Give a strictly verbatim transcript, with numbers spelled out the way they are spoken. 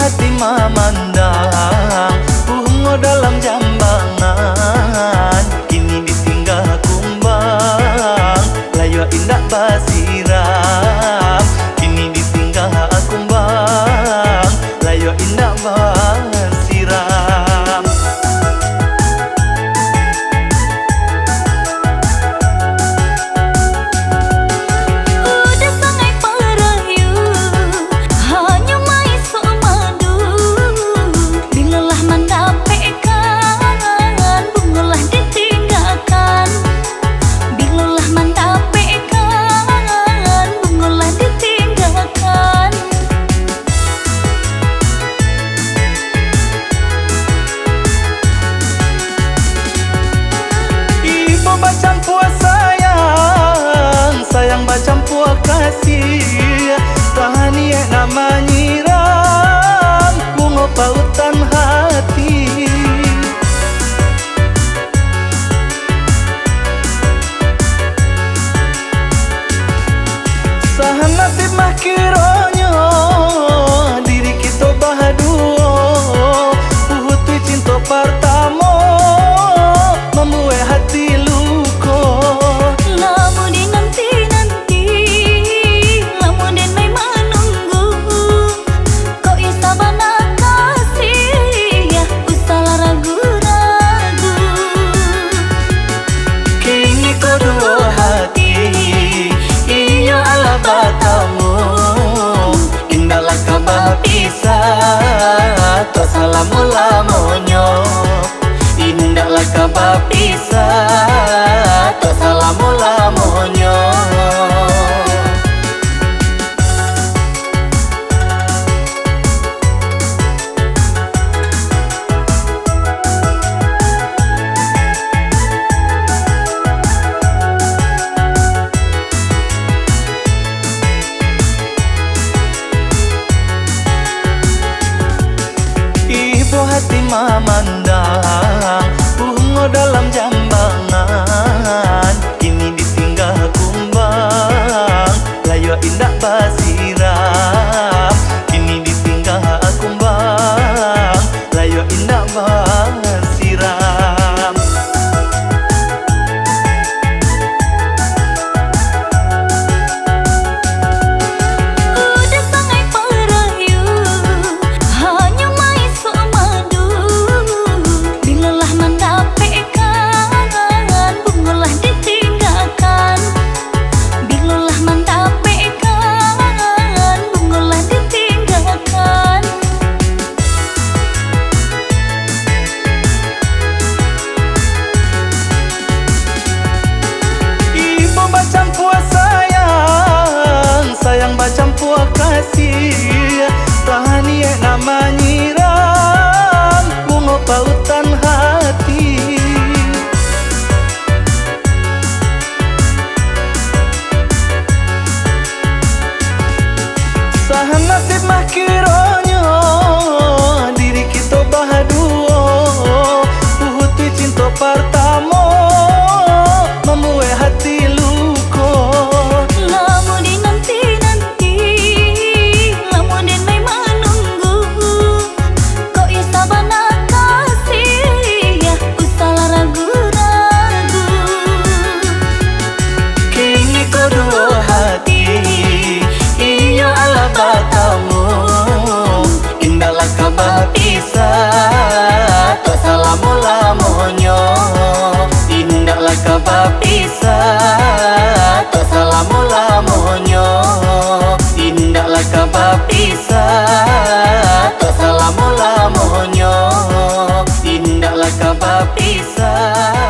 Hati mamandang bungo dalam jambangan, kini ditingga kumbang, layua indak basiram. Kini ditingga kumbang, layua indak basiram. Udah sangai parayu, hanyo maisok madu. Bilo lah mandapekkan, bungo lah ditinggakan. Bilo lah mandapekkan, bungo lah ditinggakan. Ibo bacampua sayang, sayang bacampua kasih, tahaniak nan manyiram bungo pautan hati. Sahan nasib mah kironyo diri kito baduo, putuih cinto partamo mambuek hati luko. Lamo dinanti-nanti, lamo den lai manunggu. Kok iyo sabana kasih, usahlah ragu-ragu. Kini ko duo hati, iyo alah batamu, indaklah ka bapisah, tok salamo-lamonyo. Indaklah ka bapisah, tok salamo-lamonyo. Ibo hati mamandang bungo dalam jambangan, kini ditingga kumbang, layua indak basiram. Kini ditingga kumbang, layua indak basiram. Udah sangai parayu, hanyo maisok madu. Bilo lah mandapekkan, bungo lah ditinggakan. Bilo lah mandapekkan, bungo lah ditinggakan. Ibo bacampua sayang, sayang bacampua kasih, tahaniak nan manyiram bungo pautan hati. Sahan nasib mah kironyo diri kito baduo, putuih cinto partamo mambuek hati luko. Lamo dinanti-nanti, lamo den lai manunggu. Kok iyo sabana kasih, usahlah ragu-ragu. Kini ko duo hati, iyo alah batamu, indaklah ka bapisah, tok salamo-lamonyo. Indaklah ka bapisah, tok salamo-lamonyo. Indaklah ka bapisah, tok salamo-lamonyo. Indaklah ka bapisah,